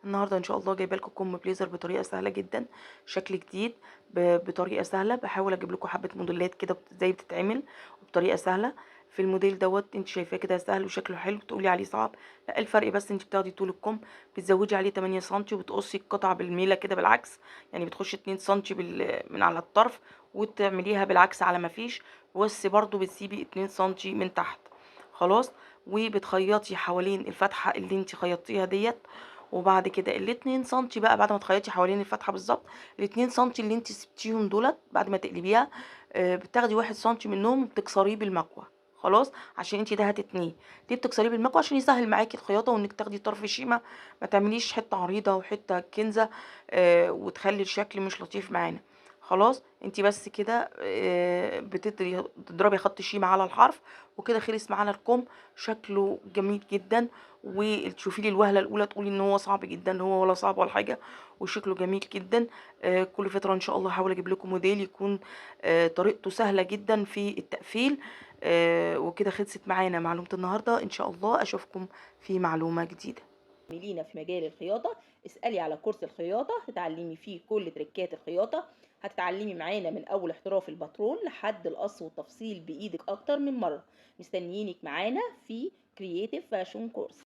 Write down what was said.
النهارده ان شاء الله جايبه لكم كم بليزر بطريقة سهلة جدا، شكل جديد بطريقة سهله. بحاول اجيب لكم حبه موديلات كده ازاي بتتعمل وبطريقة سهلة. في الموديل دوت انت شايفاه كده سهل وشكله حلو، تقولي عليه صعب، لا الفرق بس انت بتاخدي طول الكم بتزودي عليه 8 سم وبتقصي القطعة بالميله كده بالعكس، يعني بتخشي 2 سم من على الطرف وتعمليها بالعكس على ما فيش، بس برضو بتسيبي 2 سم من تحت خلاص، وبتخيطي حوالين الفتحة اللي انت خيطتيها ديت. وبعد كده الاتنين سنتي بقى بعد ما تخيطي حوالين الفتحة بالظبط، الاتنين سنتي اللي انت سبتيهم دولت بعد ما تقلبيها، بتاخدي 1 سنتي منهم وبتكسريه بالمكوه خلاص، عشان انت ده هتتنيه. ليه بتكسريه بالمكوه؟ عشان يسهل معاكي الخياطة، وانك تاخدي طرف شيمه، ما تعمليش حتة عريضة وحتة كنزه، وتخلي الشكل مش لطيف معانا خلاص. انت بس كده، بتضربي خط شيمه على الحرف، وكده خلص معانا الكم، شكله جميل جدا. وتشوفي لي الوهله الاولى تقولي ان هو صعب جدا، هو ولا صعب ولا حاجة، وشكله جميل جدا. كل فترة ان شاء الله هحاول اجيب لكم موديل يكون، طريقته سهلة جدا في التقفيل. وكده خلصت معانا معلومة النهارده، ان شاء الله اشوفكم في معلومة جديدة. لينا في مجال الخياطة، اسألي على كورس الخياطة، هتتعلمي فيه كل تريكات الخياطة، هتتعلمي معانا من أول احتراف الباترون لحد القص والتفصيل بإيدك أكتر من مرة. مستنيينك معانا في Creative Fashion Course.